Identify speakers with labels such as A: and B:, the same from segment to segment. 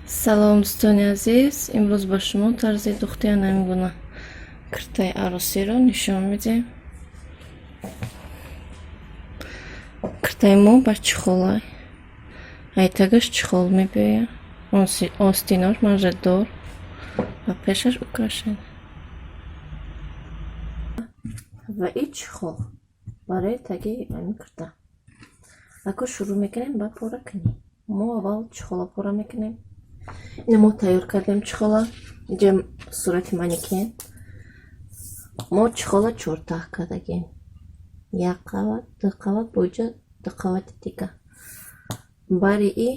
A: Салом, дӯстони азиз! Имрӯз ба шумо тарзи духти ҳамин гуна киртаи арӯсиро нишон медиҳем. Киртаи мо ба чехолай, айтагаш чехол мебиёяд, остинош манжетдор ва пешаш украшение ва и чехол барои таги ҳамин кирта. Ако шурӯъ мекунем ба поракунӣ. Мо аввал чехола пора мекунем. Ина мо тайёр кардем чехола. Инҷа сурати манекен. Мо чехола чортаҳ кардагем. Як қават, ду қават, бо иҷа ду қавати дига. Бари и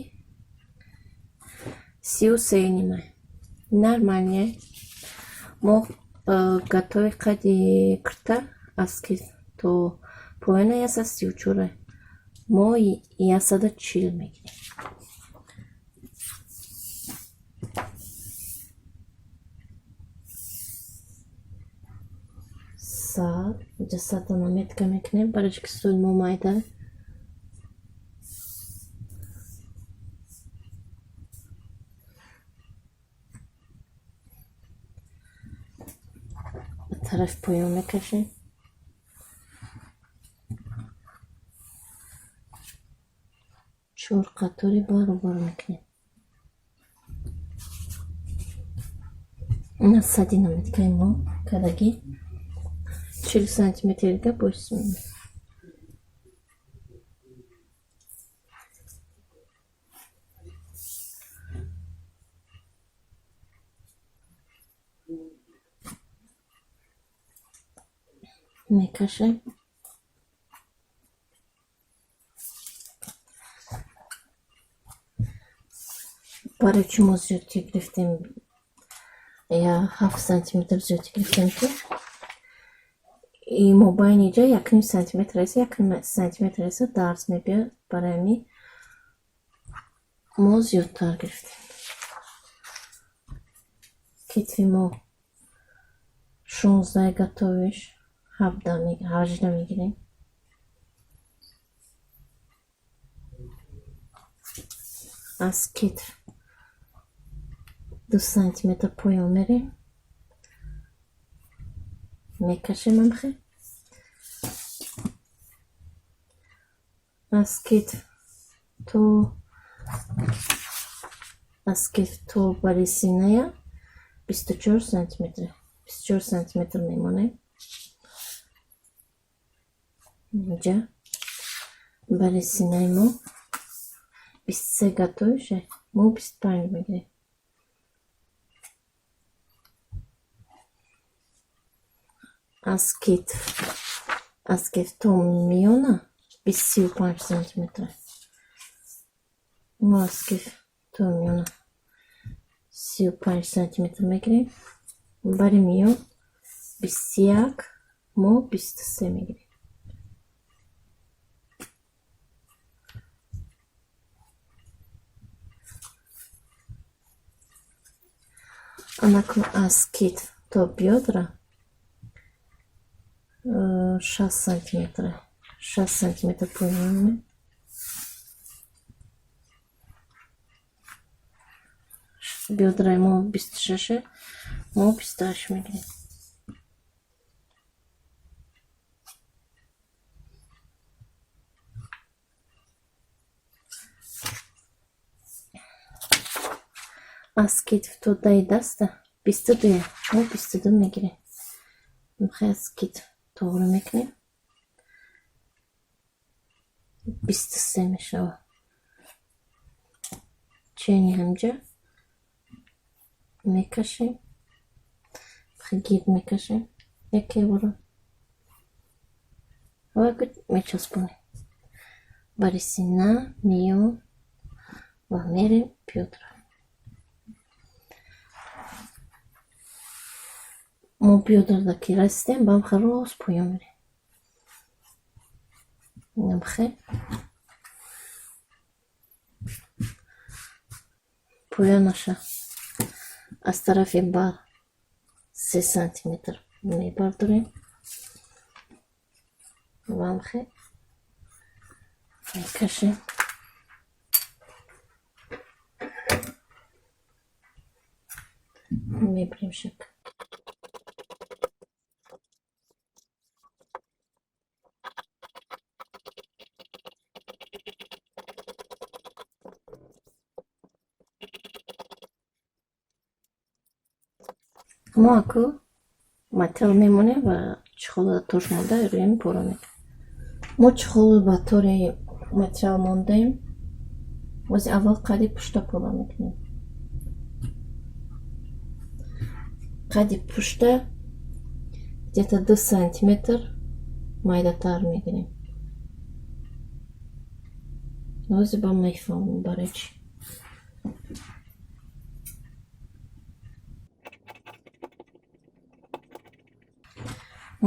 A: 33,5. Нормальный. Мо готови қади кирта аз китф то поёна 134. Мо 140 мегирем. 100, инҷа 100-а наметка мекунем, барои ки суи мо майда. Ба тарафи поён мекашем. Чор қатори баробар мекунем. Ина 100-и наметкаи мо кардагӣ. 40 сантиметр дига боис мекашем. Барои чӣ мо зиёдтӣ гирифтем? Я 7 сантиметр зиёдтӣ гирифтем, ки и мобайни ҷа 1,5 сантиметр аст, 1,5 сантиметр аст, дарз мебиёд. Барои ҳамин мо зиёдтар гирифтем. Китфи мо 16 готовиш, 17, 18 мегирем. Аз китф 2 сантиметр поён мерем. Мекашем амхе. Аз китф то бари синая 24 сантиметр. 24 сантиметр мемонем. Инҷа бари синаи мо 23 готовише, мо 25 мегирем. Аз китф то миёна 35 сантиметр. Мо аз китф то миёна 35 сантиметр мегирем. Бари миён 21, мо 23 мегирем. Анакун аз китф то бёдра 60 сантиметр. 60 сантиметр поён. Бёдраи мо 26, мо 28 мегирем. Аз китф то даи даста 22, мо 22 мегирем. Мехоҳ аз китф тоғрӣ мекунем. 23 мешавад. Чени ҳамҷа мекашем. Гирд мекашем. Яке бора. Ва мечаспонем. Бари сина, миён ва мерем бёдра. Мо бёдрада ки расидем, ба ҳамхел рост поён мерем. Инамхел поёнаша аз тарафи бар 3 сантиметр мебардорем ва ҳамхел мекашем. Мебирем шак. Мо аку материал мемонем ва чехола тош монда рӯями пора мекунем. Мо чехолро ба тори материал мондаем. Бози аввал қади пушта пора мекунем. Қади пушта где-то 2 сантиметр майдатар мегирем. Ҳозир ба мефаҳмам барои чӣ.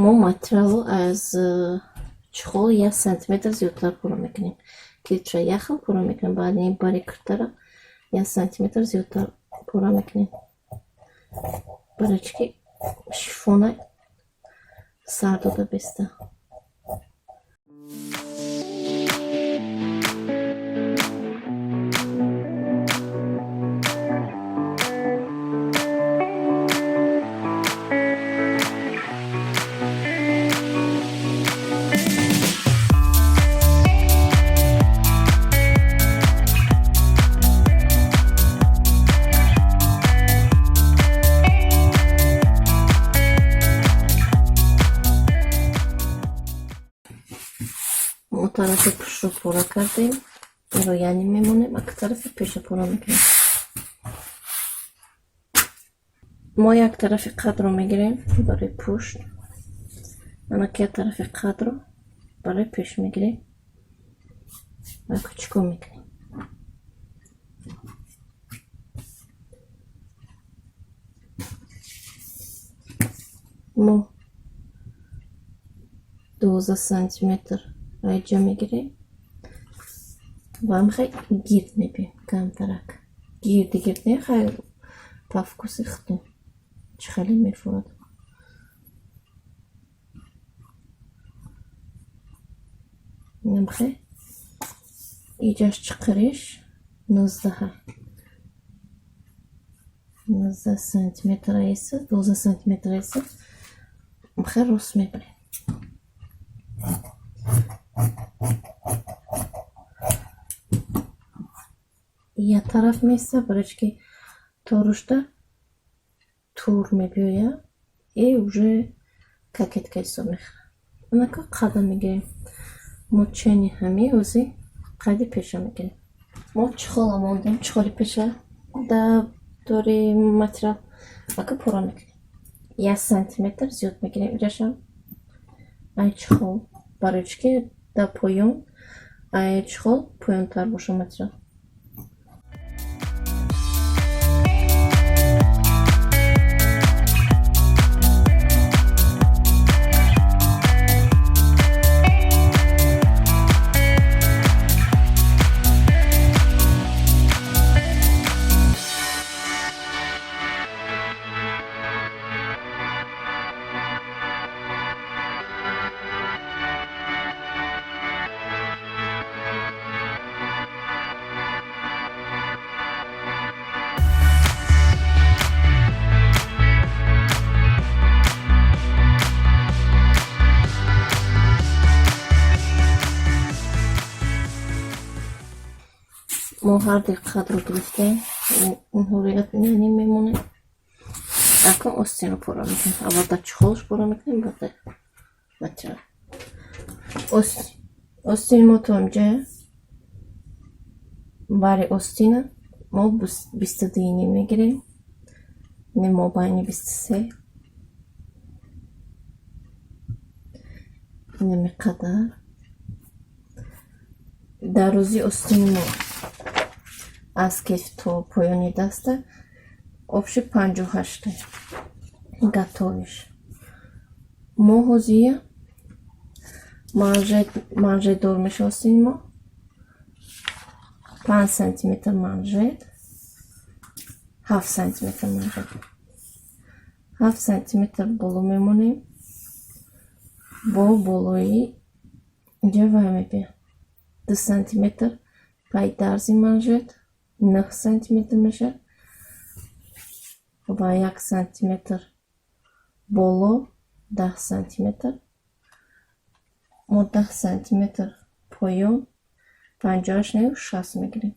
A: Мо материалро аз чехол 1 сантиметр зиёдтар пора мекунем. Кирча як хел пора мекунем, баъд ин бари киртара 1 сантиметр зиёдтар пора мекунем. Барои чӣ ки шифона сар дода беста. Мо тарафи пуштро пора кардем, инро яъне мемонем, ак тарафи пеша пора мекунем. Мо як тарафи қадро мегирем барои пушт, анак як тарафи қадро барои пеш мегирем. Аку чӣ кор мекунем? Мо 12 сантиметр айҷа мегирем ва ҳамхел гирд мебием камтарак. Гирди гирд не, хай по вкуси худтон чӣ хеле мефурад. Инамхел иҷаш чиқириш 19, 19 сантиметр аеса, 12 сантиметр аеса, хел рост мебарем. Як тараф места, барои чӣ ки торушда тур мебиёяд и уже кокетка ҳисоб мехӯрад. Анака қадам мегирем. Мо чени ҳами ози қади пеша мегирем. Мо чехола мондем, чехоли пеша да тори материал ака пора мекунем. 1 сантиметр зиёд мегирем иҷашам ай чехол, барои чӣ ки да поён ай чехол поёнтар боша материал. Мо ҳар ду қадро гирифтем, инҳоро ним мемонем. Акун остинро пора мекунем. Аввал дар чехолш пора мекунем, баъд дар материал. Остини мо то инҷа бари остина мо 22,5 мегирем. Не мобайни 23. Инами қадар. Дарози остини мо аз киф то поёни даста общий 58 готовиш. Мо ҳозия манжетдор мешавастем мо 5 сантиметр манжет, 7 сантиметр манжет, 7 сантиметр боло мемонем, бо болои инҷа вай мебиям 2 сантиметр пай дарзи манжет, 9 сантиметр мешавад. Ва 1 сантиметр боло 10 сантиметр. Мо 10 сантиметр поён 58 не 60 мегирем.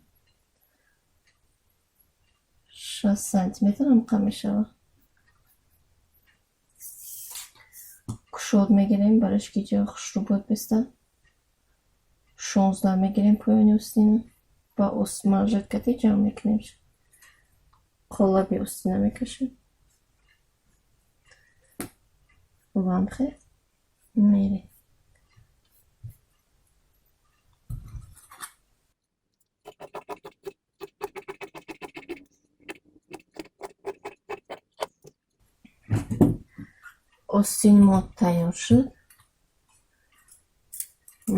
A: 60 сантиметр ҳамқа мешавад. Кушод мегирем, барои ки ҷои хушрӯ бояд бистад. 16 мегирем поёни устина ва манжет кати ҷамъ мекунем. Қолаби устина мекашем. Ва ҳамхел мерем. Остини мо тайёр шуд.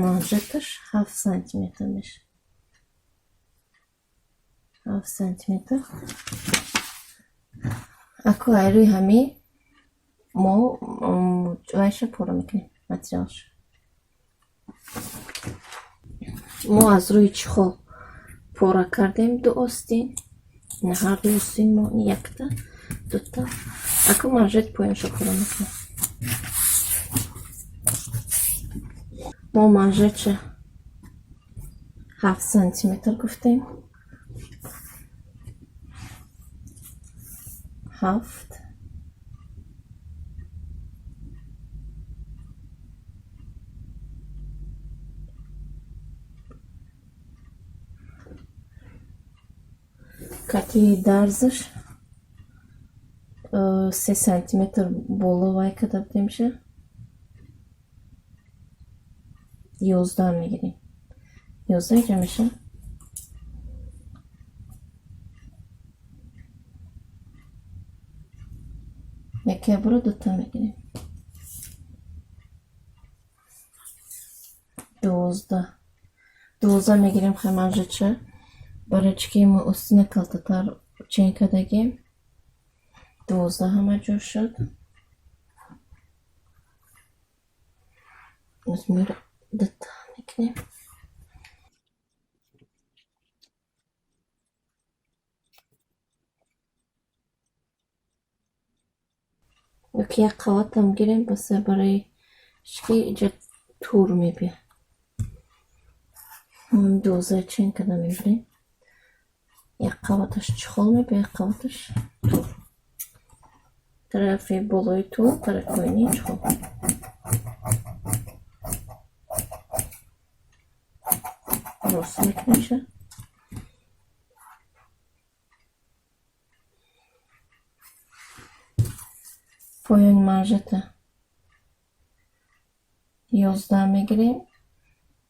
A: Манжеташ 7 сантиметр мешавад. 7 сантиметр. Аку айрӯи ҳамин мо вайша пора мекунем, материалша. Мо аз рӯи чехол пора кардем ду остин. На ҳар ду остин мо якта, дута. Аку манжет поёнша пора мекунем. Мо манжетша 7 сантиметр гуфтем. 7. Кати дарзаш 3 сантиметр боло вай карда будемша. 11 мегирем. 11 ҷа меша. Яке буро дута мегирем. 12. 12 мегирем хай манжетша. Барои чӣ ки мо остина калтатар чен кардагем. 12 ҳама ҷо шуд. Размера дута мекунем. Ёки як қаватам гирем, баса барои ки иҷа тур мебиёд. 12 чен карда мебирем. Як қаваташ чехол мебиёд, як қаваташ тур. Тарафи болои тур, тарафи поёни чехол. Рост мекунемша. Поёни манжета 11 мегирем,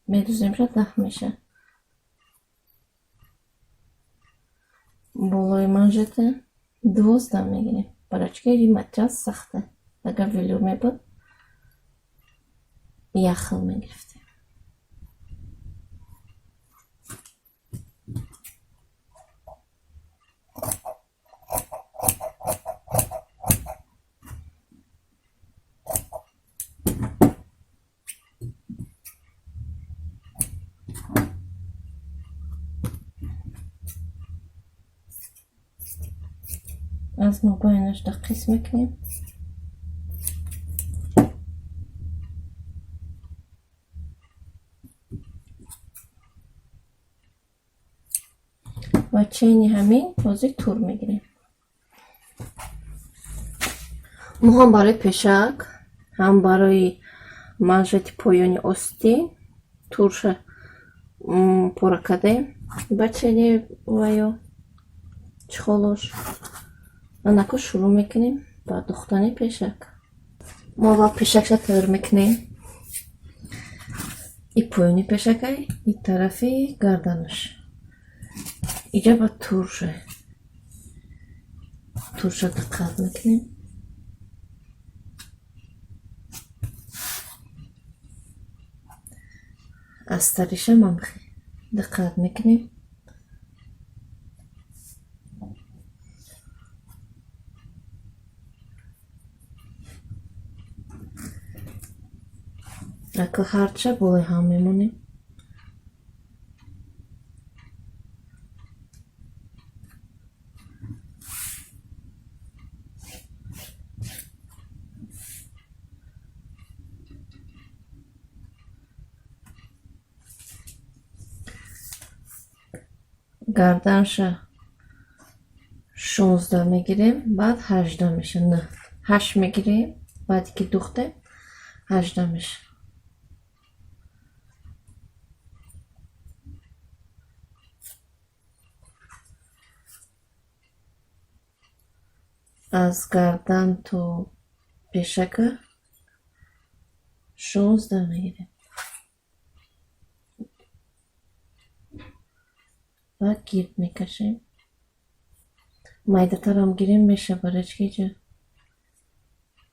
A: медуземша 10 мешавад. Болои манжета 12 мегирем. Барои чӣ ки ин материал сахта. Агар велюр мебуд, як хел мегирифтем. Аз мобайнаш да қисм мекунем. Ва чени ҳамин ҳозир тур мегирем. Мо ҳам барои пешак, ҳам барои манжети поёни остин турша пора кардем. Ба чени ваё чехолош. Анако шурӯъ мекунем ба духтани пешак. Мо аввал пешакша тайёр мекунем. И поёни пешакай, и тарафи гарданаш. Иҷа ба турша. Турша диққат мекунем. Аз тариша мамхе диққат мекунем. Ако ҳарча болои ҳам мемонем. Гарданша 16 мегирем, баъд 18 меша. На, 8 мегирем, баъде ки духтем 18 меша. Аз гардан то пешака 16 мегирем ва гирд мекашем. Майдатарам гирем меша, барои чӣ ки ҷа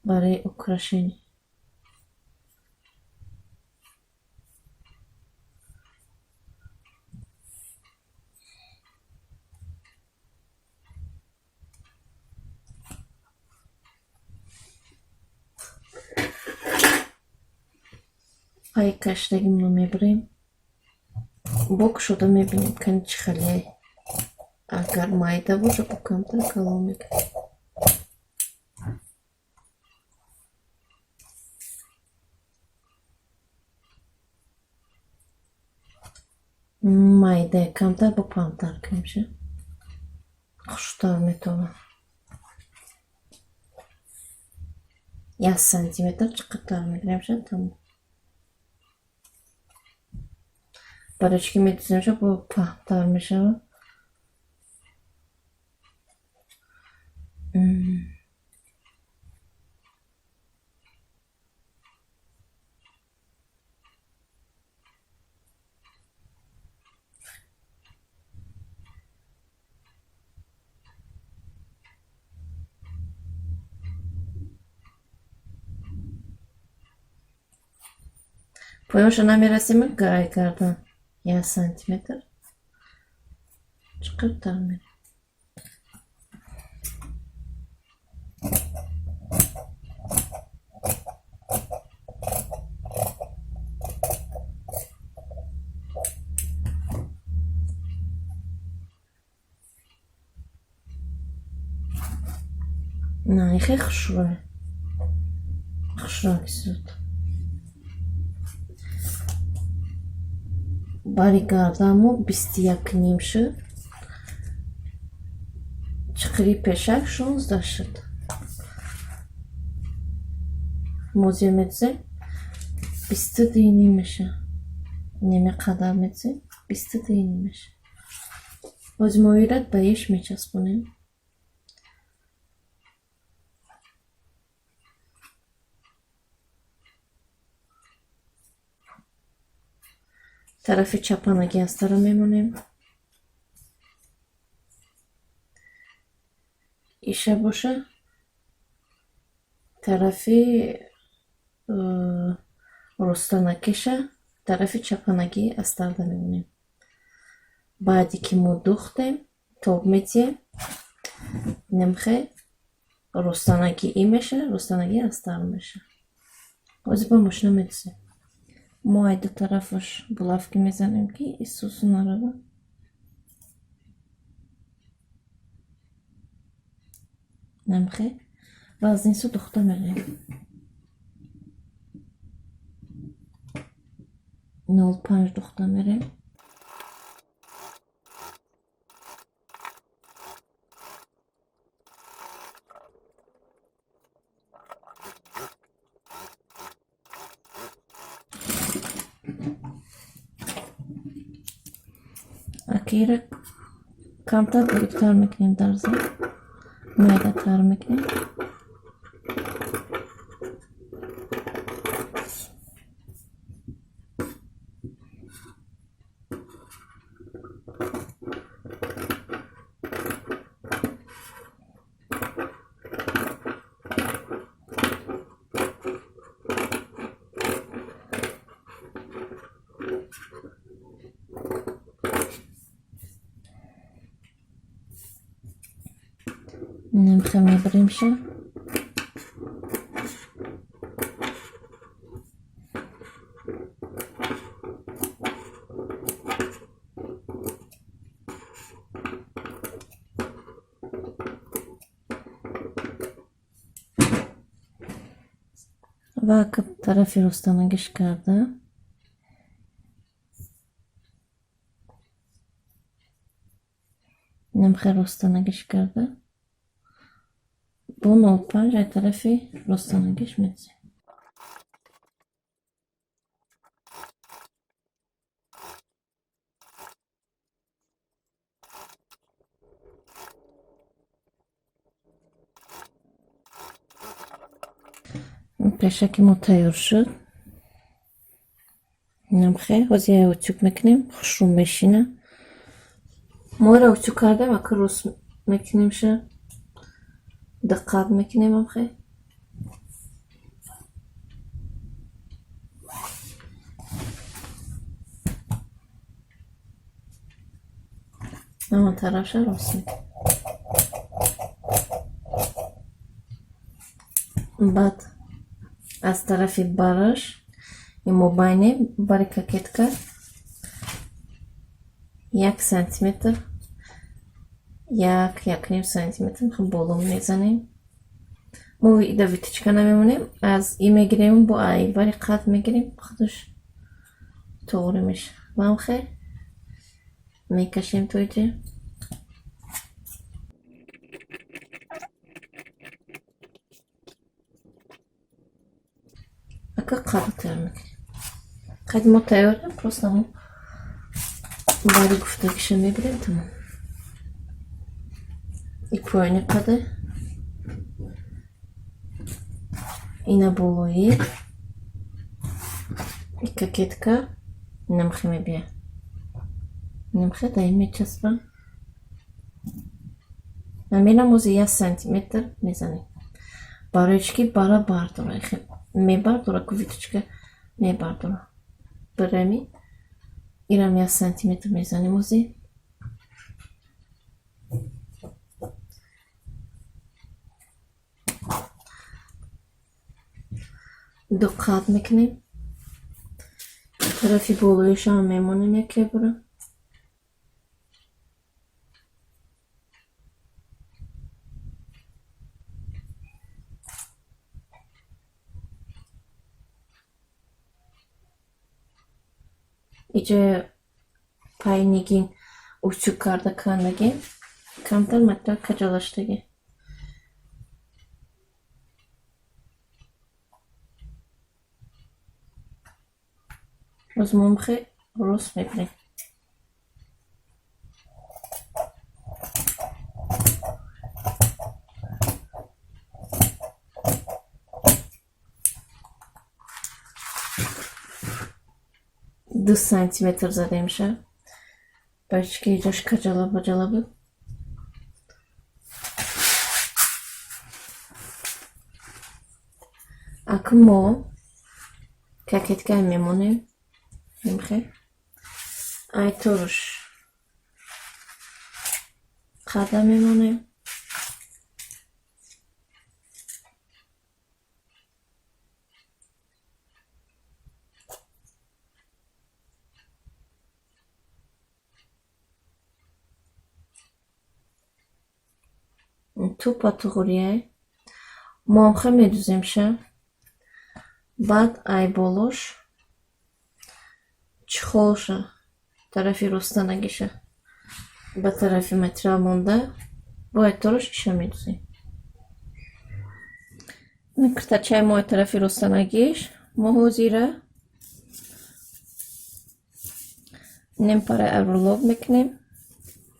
A: барои украшение. Пай кашидагимонро мебарем, бо кушода мебинем, кани чӣ хеле. Агар майда боша, бо камтар калон мекунем. Майда камтар, бо паҳнтар кунем, ша хуштар метавонад. 1 сантиметр чиқиртар мегирем, ша тамом. Барои чӣ ки медуземша, бо паҳнтар мешавад. Поёнша намерасем, гай кардан 1 сантиметр чиқиртар мерем. На, хеле хушрӯе, хушрӯ кисуд. Бари гарданмо 21,5 шуд, чиқири пешак 16 шуд. Мозия медузем, 22,5 меша. Неме қадар медузем, 22,5 меша. Боз моират ба еш мечаспонем. Тарафи чапанаги астара мемонем. Иша боша тарафи ростанакиша тарафи чапанагӣ астарда мемонем. Баъде ки мо духтем, тоб медиҳем, немхе ростанагӣ и меша, ростанагӣ астар меша. Ҳозир ба мошина медузем. Мо ай ду тарафаш булавки мезанем, ки исусу нарава. Намхе ва аз ин су духта мерем. 0,5 духта мерем. Акира камтар буридтар мекунем, дарза майдатар мекунем. Немхе мебаримша. Ва тарафи ростанагиш карда Инам хел ростанагиш карда. Бо 0,5 ай тарафи ростанагиш медузем. Пешаки мо тайёр шуд. Инам хел ҳозир я утюг мекунем, хушрӯ мешина. Моро утюг кардем, ака рост мекунемша. Диққат мекунем амхел. Ҳама тарафша рост мекунем. Баъд аз тарафи бараш мобайне бари кокетка 1 сантиметр, як, 1,5 сантиметр боло мезанем. Мо ида вытачка намемонем, аз и мегирем, бо ай бари қад мегирем, худаш тоғри мешавад. Ва ҳамхел мекашем то иҷа. Ака қадро тайёр мекунем. Қади мо тайёрем, просто мо бари гуфтагиша мебирем, тамом. И поёни қаде, ина болои, и кокетка инамхе мебия. Инамхе даи мечаспам. Намерам ози 1 сантиметр мезанем. Барои чӣ ки бара бардора, мебардора, ку вытачка мебардора. Барами ирам 1 сантиметр мезанем ози. Ду қат мекунем. Тарафи болоишам мемонем яке бора. Иҷа пайи нигин утюг карда кандагем, камтар материал каҷалаштагем. Боз мо мехе рост мебирем. 2 сантиметр задемша. Барои чӣ ки иҷош каҷала баҷала буд. Аку мо кокеткаи мемонем. Нимхе. Ай торуш қада мемонем. Тупа туғрияй. Мо амхе медуземша. Баъд ай болош чихолша тарафи ростанагиша ба тарафи материал монда, бо ай торуш иша медузем. Киртачаи мо ай тарафи ростанагиш, мо ҳозира немпара оверлок мекунем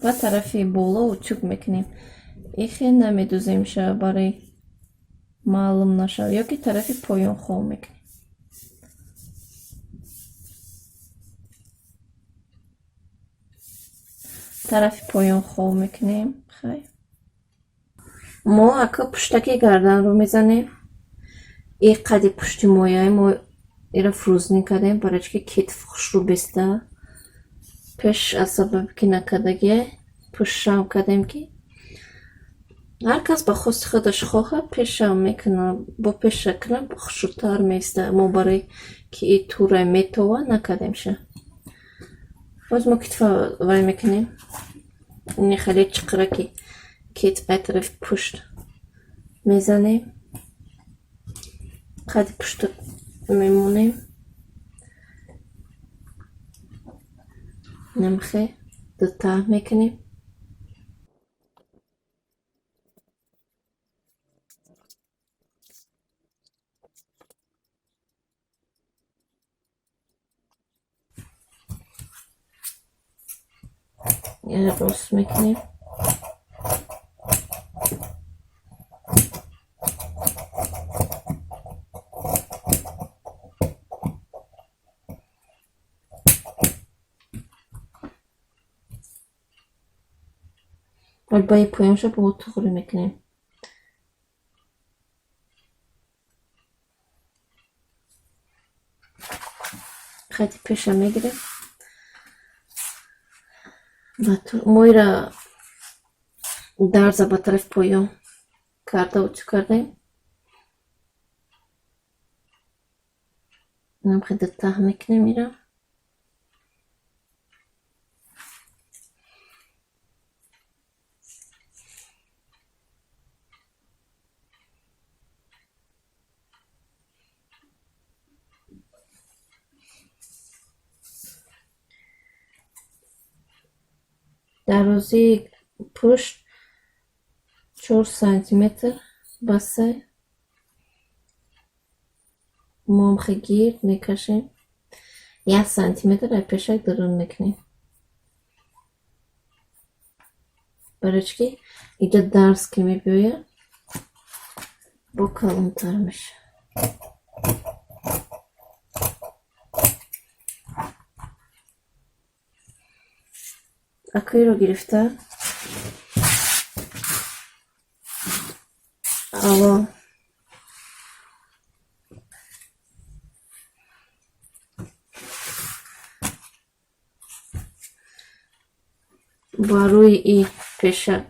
A: ва тарафи боло утюг мекунем. Ихе намедуземша барои маълум нашав, ё ки тарафи поён хол мекунем. Тарафи поён хол мекунем. Хай. Мо ака пуштаки гарданро мезанем. И қади пушти мояи мо ира фрӯзнӣ кардем, барои чӣ ки кетф хушрӯ беста. Пеш аз сабаби ки накардагия пуштшам кардем, ки ҳар кас ба хости худаш хоҳад пешам мекунад, бо пеша кунад хушрӯтар меиста. Мо барои ки и тура метова накардемша. Боз мо китфа вай мекунем. Ини хеле чиқира ки кетф ай тарафи пушт мезанем. Қади пушта мемонем. Намхе дутаҳ мекунем. Рост мекунем. Ба поёнша бо туғрӣ мекунем. Хати пеша мегирем. Моира дарза ба тарафи поён карда утюг кардем. Инам хеле таҳ мекунем ира. Дарозии пушт 4 сантиметр басе. Мо ҳам гирд мекашем. 1 сантиметр аз пешак дарун мекунем. Барои чӣ ки инҷа дарз ки мебиёяд, бо калонтар мешавад. Акӯиро гирифта аввал ба рӯи и пешак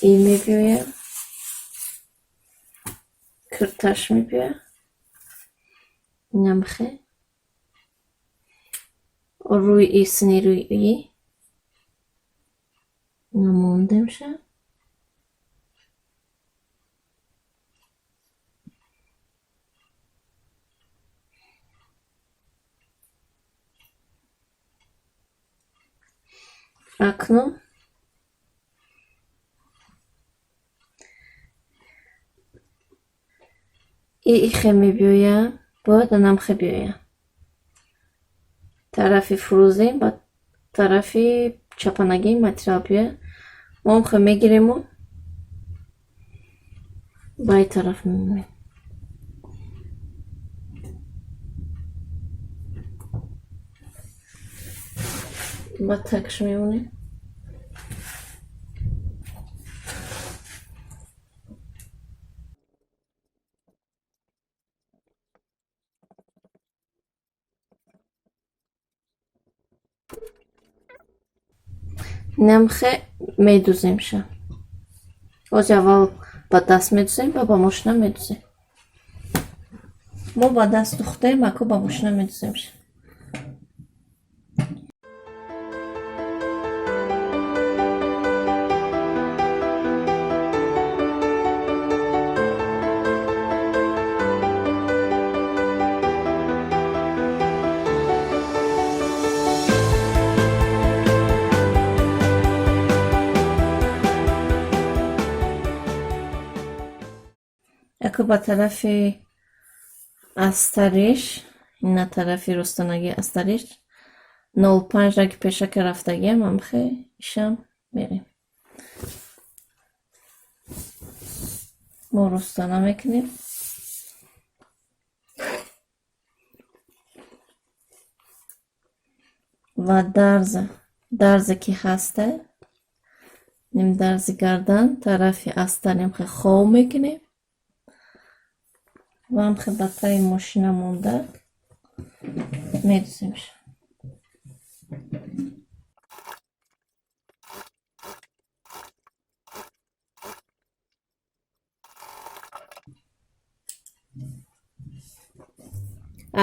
A: и мебиёяд, кирташ мебиёяд, инамхе рӯи и сини рӯи и намондемша. Акнун и ихе мебиёяд, бояд анамхе биёяд. Тарафи фурӯзем ба тарафи чапанагии материал биёяд. Мо ҳамхе мегириму ба ин тараф мемонем. Ба такш мемонем. Намхе медуземша. Ҳозир аввал ба даст медузем, ба ба мошина медузем. Мо ба даст духтем, аку ба мошина медуземша. Аку ба тарафи астариш, ина тарафи ростанагии астариш 0,5 раги пешака рафтагиам, амхе ишам мерем. Мо ростана мекунем. Ва дарзе ки ҳаста, ним дарзи гардан тарафи астар амхе хов мекунем. Ва амхе ба таи мошина монда медуземша.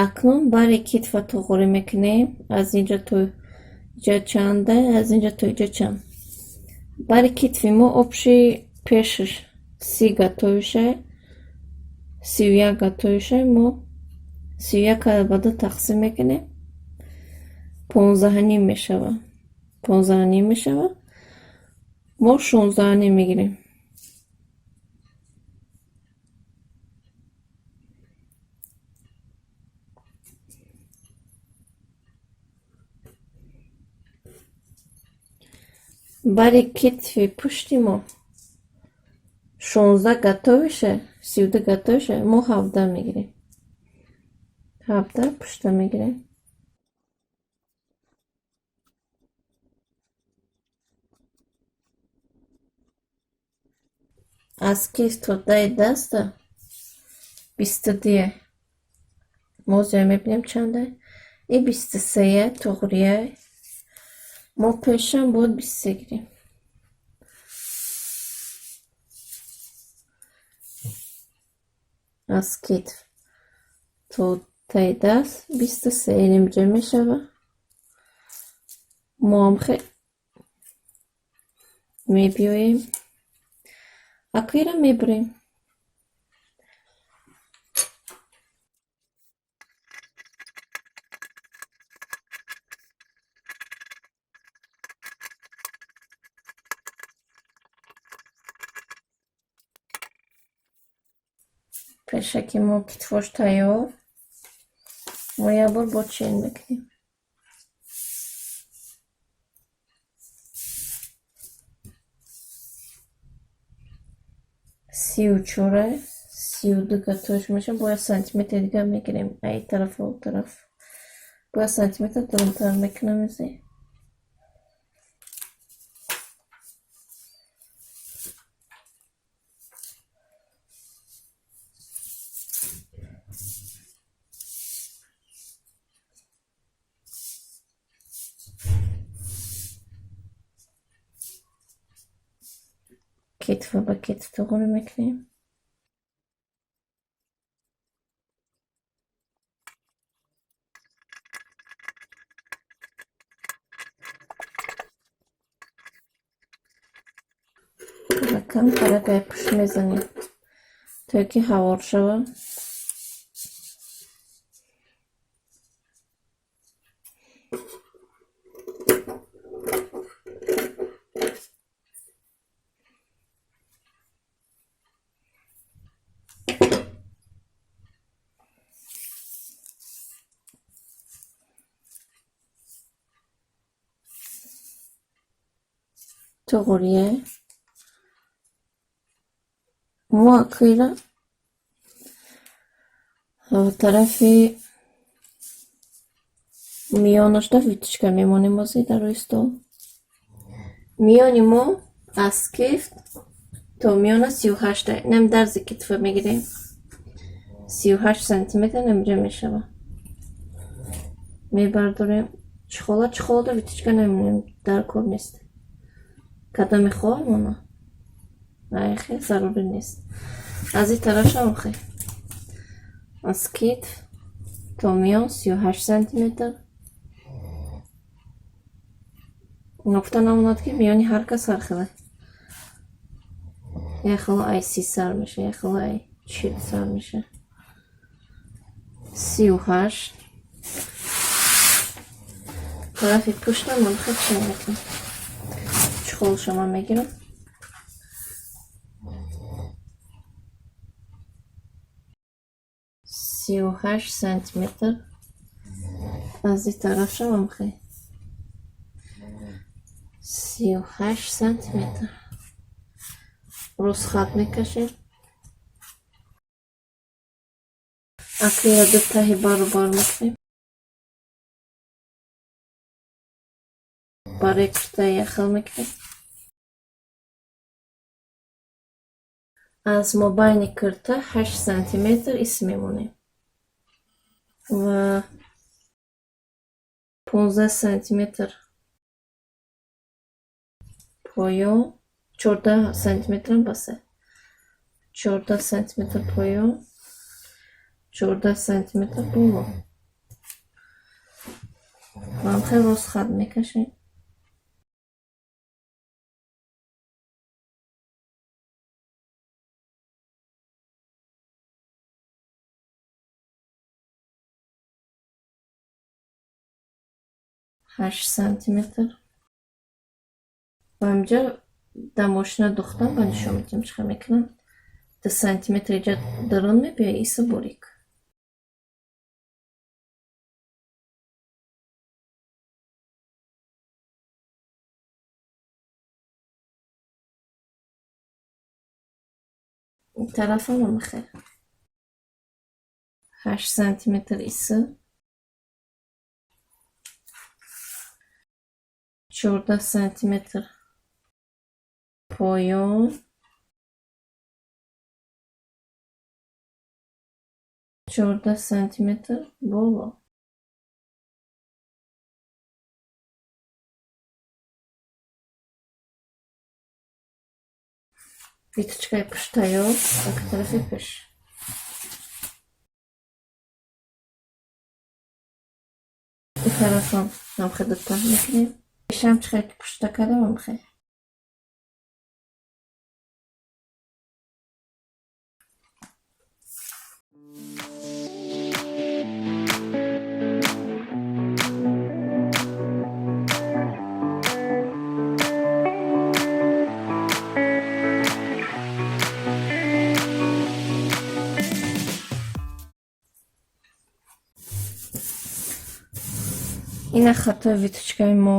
A: Акнун бари китфа туғурӣ мекунем. Аз инҷа то иҷа чанда, аз инҷа то иҷа чанд. Бари китфи мо обши пешаш 30 гатоиша, 31 гатоиша. Мо 31 ба ду тақсим мекунем, 15.5 мешавад. 15.5 мешавад. Мо 16.5 мегирем. Бари китфи пушти мо 16 готовиша, 32 готовиша, мо 17 мегирем. 17 пушта мегирем. Аз китф то таи даста 22-е. Мо зиёд мебинем чанда. И 23-е, туғрия. Мо пешам бояд 23 гирем. Аз китф то таи даст 23 нимҷа мешава. Мо ҳам мебиёем. Аквира мебурем. Пешаки мо китфош тайёр. Мо як бор бо чен мекунем. 34-а, 32 готовиш мешавад. Бояд сантиметр дигар мегирем. Ай тараф о тараф. Бояд сантиметр дурунтар мекунам изи. Китфа ба китф туғри мекунем. Кам таракай пушт мезанем, то ки ҳавор шавад. Туғрие. Мо акира тарафи миёнашда вытяжка мемонем ози дар рӯи стол. Миёни мо аз кифт то миёна 38. Инам дарзи китфа мегирем. 38 сантиметр намҷа мешавад. Мебардорем. Чхола чхолада вытяжка намемонем, дар кор нест. Када мехоҳам она. Айхе зарурӣ нест. Аз ин тарафшам охе. Аз китф то миён 38 сантиметр. Нукта намонад, ки миёни ҳар кас ҳар хела. Як хела ай 30 сар меша, як хела ай 40 сар меша. 38. Тарафи пуштам ман хел чӣ мекунам. Чхолша ман мегирам. 38 сантиметр. Аз ин тарафшам ҳам 38 сантиметр. Рост хат мекашем. Аквира ду таҳи баробар мекунем. Барои куртаи яхел мекунем. Аз мобайни курта 8 сантиметр ис мемонем ва 15 сантиметр поён, 14 сантиметрам басе. 14 сантиметр поён, 14 сантиметр боло. Ва хеле рост хат мекашем. 8 сантиметр. Ва инҷа дар мошина духтам ба нишон медиҳам, чӣ хел мекунам. 2 сантиметр иҷа дарун мебиёй, иса борик. Ин тарафам ҳамихел. 8 сантиметр иси. 14 сантиметр поён. 14 сантиметр боло. Виточкаи пушт тайёр, ака тарафи пеш. Ин тарафам ҳамхел дутаҳ мекунем. Пешам чӣ хел ки пушта кардем ҳамхел. Ина хатои виточкаи мо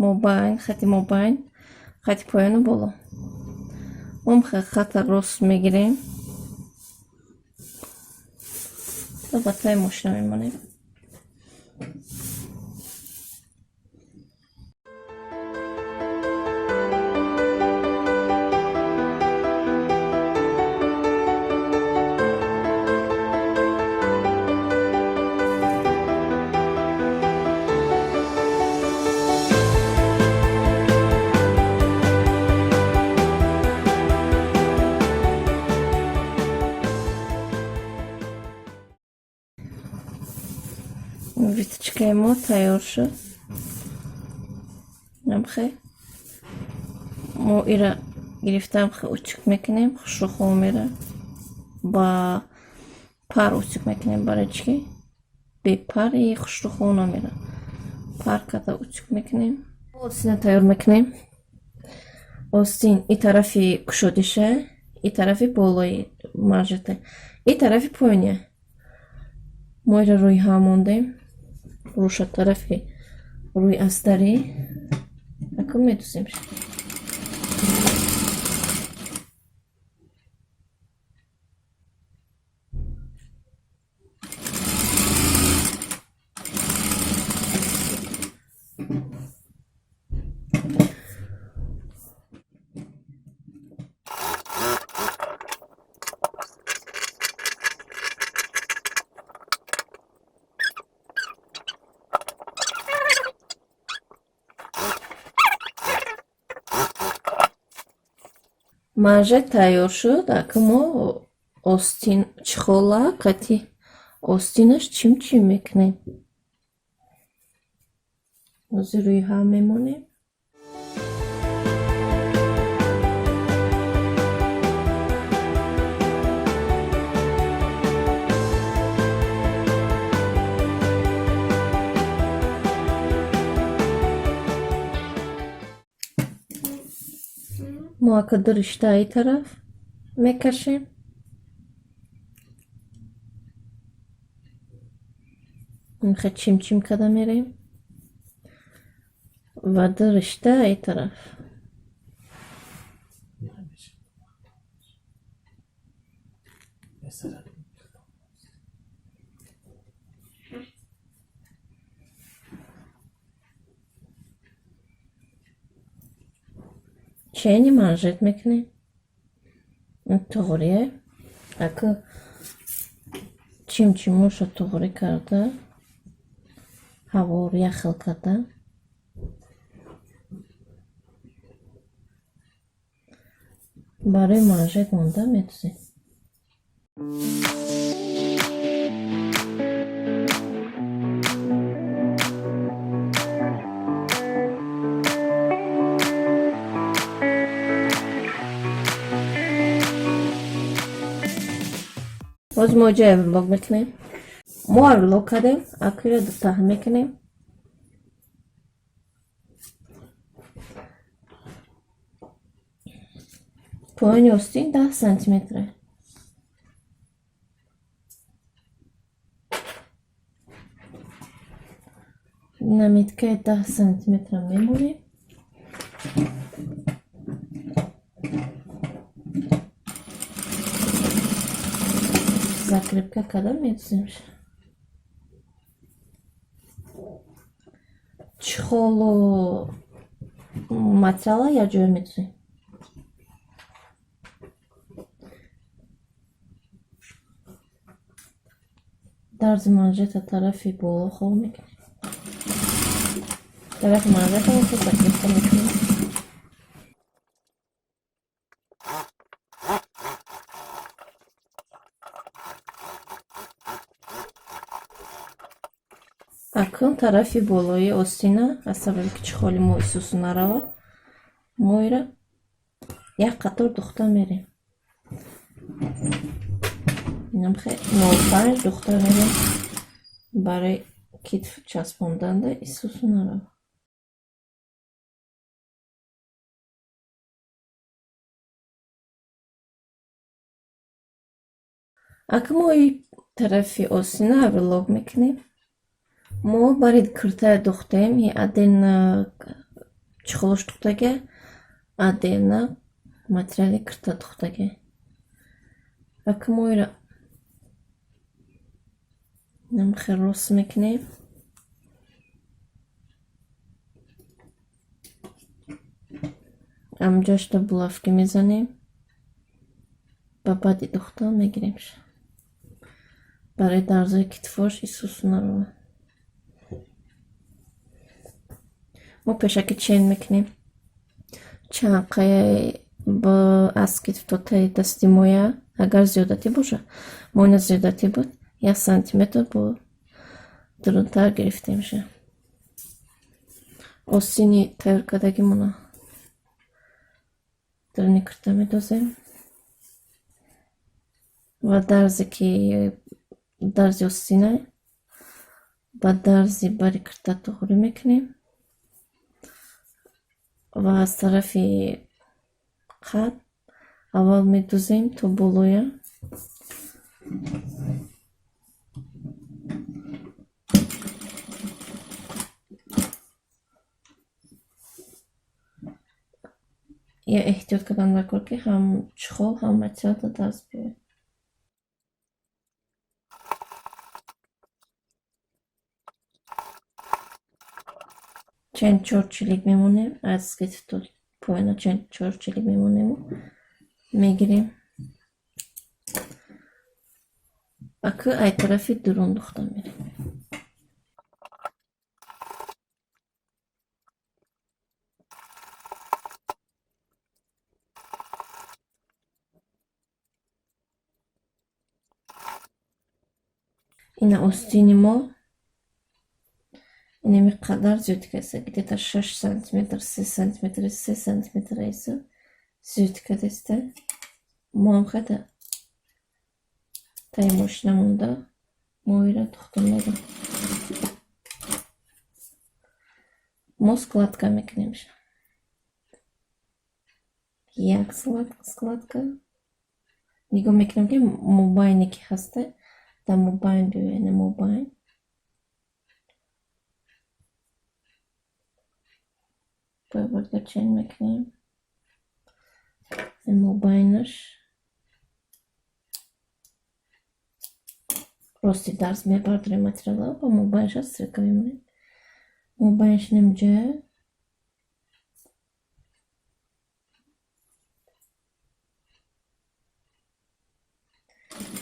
A: мобайн, хати мобайн, хати поёну боло. Мо хата рост мегирем ва ба таи мошина мемонем. Виточкаи мо тайёр шуд. Амхе мо ира гирифта амхе утюг мекунем, хушрӯхо мера ба пар утюг мекунем, барои чӣ ки бепари хушрӯхо намера. Пар карда утюг мекунем. Остина тайёр мекунем. Остин и тарафи кушодиша, и тарафи болои манжета, и тарафи поёния. Мо ира рӯи ҳам мондем. Рӯша тарафи рӯи астарӣ. Акун медӯзем. Манжет тайёр шуд. Ака мо остин чхола кати остинаш чим-чим мекунем. Ҳозир рӯи ҳам мемонем. Мо ака ду риштаи тараф мекашем. Мехе чим-чим карда мерем. Ва ду риштаи тараф. Чени манжет мекунем. Туғрие. Ака чим-чимоша туғрӣ карда, ҳавор яхел карда. Барои манжет монда медӯзем. Боз мо ҷо оверлок мекунем. Мо оверлок кардем, акира дутаҳ мекунем. Поёни остин 10 сантиметре. Наметкаи 10 сантиметра мемонем. Закрепка карда медуземш. Чехолу материала якҷоя медузем. Дарзи манжета тарафи боло хол мекунем. Тарафи манжета закрепка мекунем. Акнун тарафи болои остина, аз сабаби ки чехоли мо исусу нарава, мо ира як қатор духта мерем. Инам 0,5 духта мерем барои китф часпонданда исусу нарава. Акнун мо и тарафи остина оверлок мекунем. Мо бари киртая духтем, и отдельно чехолош духтага, отдельно материали кирта духтага. Акнун мо ира инам хел рост мекунем. Амҷошта булавки мезанем. Ба баъди духтан мегиремш. Барои дарзои китфош исусу нарава. Мо пешаки чен мекунем. Чанд қаяи аз китф то таи дасти моя, агар зиёдатӣ боша, мо ина зиёдатӣ буд, 1 сантиметр бо дурунтар гирифтемша. Остини тайёр кардагимона даруни кирта медозем ва дарзе ки дарзи остина ба дарзи бари кирта туғрӣ мекунем ва аз тарафи қад аввал медузем то болоя. Я эҳтиёт кардан даркор, ки ҳам чехол, ҳам материал дар даст биёяд. Чанд чор чилик мемонем, аз китф то поёна чанд чор чилик мемонему мегирем. Акы ай тарафи дурун духта мерем. Ина остини мо инами қадар зиёд кардааст, где-то 6 сантиметр, 3 сантиметр, 3 сантиметр айсо зиёд кардааст. Мо ҳам хата таи мошина монда мо ира духта мерем. Мо складка мекунем. Як складка. Нигоҳ мекунем, ки мобайне ки ҳаста, дар мобайн биёяд, на мобайн. Бояд чен мекунем. Мобайнаш рости дарз мебардорем материала, ба мобайнаш стрелка мемонем. Мобайнаш намҷа.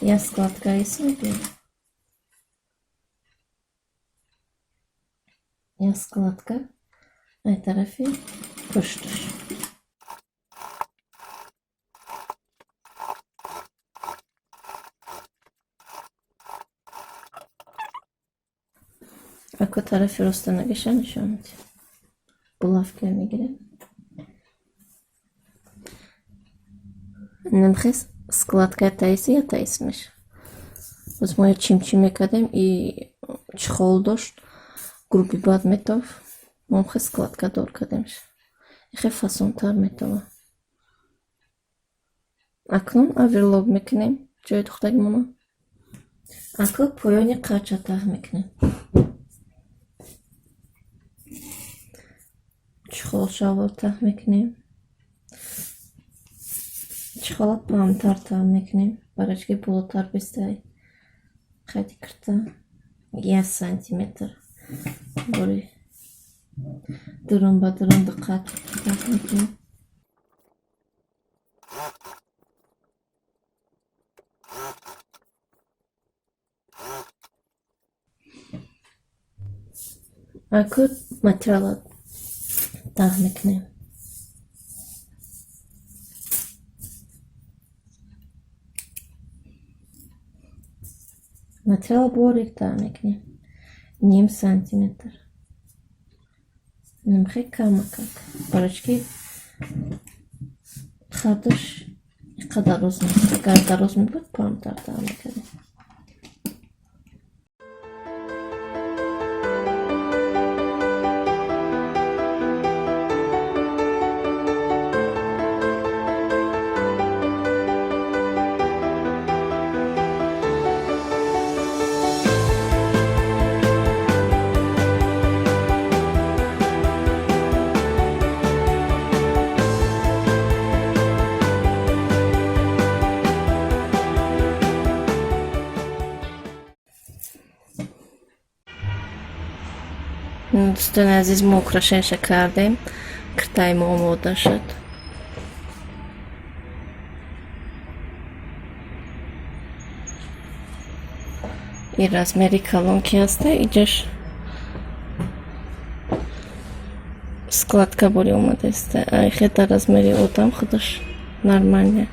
A: Як складка исмеби. Як складка ай тарафи пушташ. Ако тарафи роста нагиша нишон медиҳем. Булавка мегирем. Намхес складка таиси я таис меша. Боз мо я чимчи мекардем и чехол дошт, груби бад метов. Мо хе складка дор кардемш. Хе фасонтар метова. Акнун оверлок мекунем ҷои духтагимона. Акнун поёни қача таҳ мекунем. Чехолша аввал таҳ мекунем. Чехола паҳнтар таҳ мекунем, барои чӣ ки болотар бистай. Қади кирта 1 сантиметр бори дурун ба дурун диққат мекунем. Аку материала таҳ мекунем. Материал борик таҳ мекунем, ним сантиметр, нимхе камакак, барои ки қадаш иқа дароз нест. Агар дароз мебуд, паҳнтар таҳ мекардем. Дӯстони азиз, мо украшенияша кардем, киртаи мо омода шуд. И размери калон ки ҳаста, иҷаш складка бори омадааста. Айхе дар размери одам худаш нормально.